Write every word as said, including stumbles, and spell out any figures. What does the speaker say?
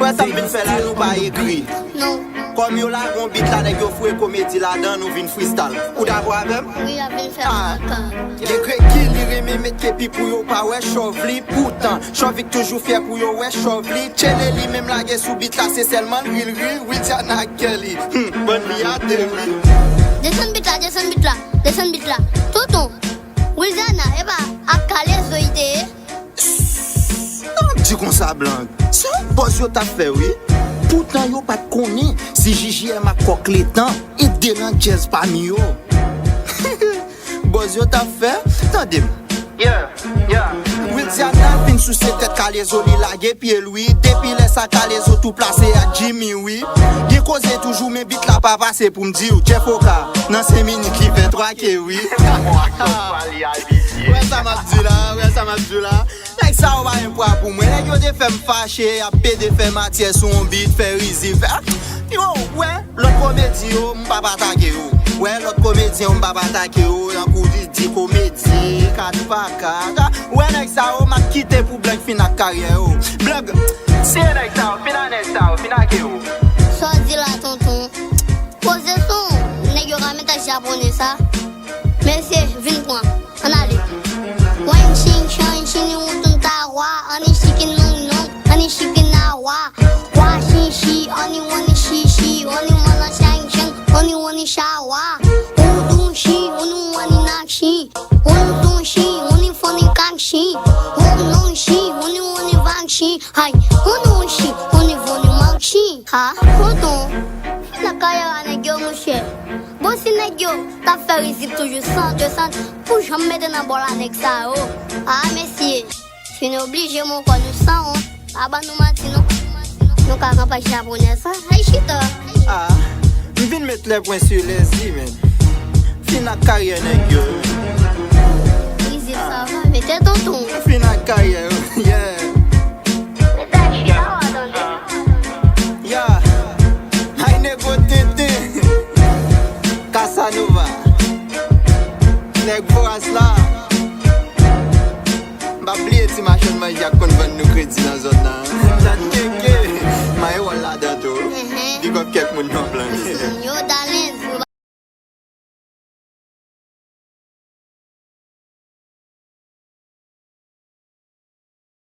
Sa m vin fè la, nou pa ekri. Non. Kòm yo lage yon bit la, nèg yo foure komedi ladan, nou vin freestyle. Ou dakò avè m? Wi, a vin fè. Ah. Gen Greg ki li renmen met kepi pou yo pa wè chòv li. Poutan, Chòvik toujou fyè pou yo wè chòv li. Tchele li menm lage sou bit la, se sèlman ril ri. Wildiana ak Kelly, hmm, bòn li ateri. Desann bit la, desann bit la, desann bit la. Tonton, Wildiana, e pa ak Kalezo i te ye? Non, di konsa, Blank. Se yon bòz yo t ap fè, wi. Poutan yo pa t konnen si J J M ak Kòk Letan e de nan djèz pami yo. Bòz yo t ap fè, tande m. Yeah, yeah. Wildiana fin souse tèt Kalezo, li lage pye l, wi. Depi lè sa, Kalezo tou plase ak Jimmy, wi. Gen koze toujou, men bit la pa pase pou m di w. Jeff Oka, nan senk minit, li fè twa ke, wi. Wè sa m ap di la, wè sa m ap di la. Nèg sa yo pa gen pwa pou mwen. Nèg yo te fè m fache, y ap pede fè matyè sou yon bit, fè rizib, fè, yo, wè, lòt komedi yo, m p ap atake yo. Wè, lòt komedyen yo, m p ap atake yo, tankou di, di komedi, kat pa kat. Wè, nèg sa yo, m ap kite pou Blank fin ak karyè yo. Blank, si e nèg sa yo, fin ak nèg sa yo, fin ak yo. Sa w di la, tonton? Poze son, nèg yo ka met ak japonè sa. Mesye, vin pran. Ann ale. Wan chin chan chin wutun ta wa, ani chicken nong nong, ani chicken na wa. Wa shi shi, ani wani shi shi, ani wana shang shang, ani wani sha wa. Udun shi, unu wani nak shi, unu dun shi, uni fani kang shi, unu nong shi, uni wani vang shi, hai, unu shi, uni vani mang shi. Ha, tonton, fin ak karyè a nèg yo, monchè. Bon, si nèg yo t ap fè rizib toujou san desann, pou janm mete nan bòl a nèg sa yo. Ah, mesye, si nou oblije, mon kò nou san wont, pa ban nou manti, non. Nou ka kanpe japonè sa, ay chita. Ah, m vin met les points sur les i, men. Fin ak karyè nèg yo. Rizib sa va, mete tonton. Fin ak karyè yo, yeah. Mete chita, w a tande. Ya, ay nego tenten. Casanova. Nèg Voras la. M pa bliye ti machann manje ak konn vann nou kredi nan zòn nan. Chat keke. Maye wòl ladan tou. Big up kèk moun nan plan. Yo, Dalen.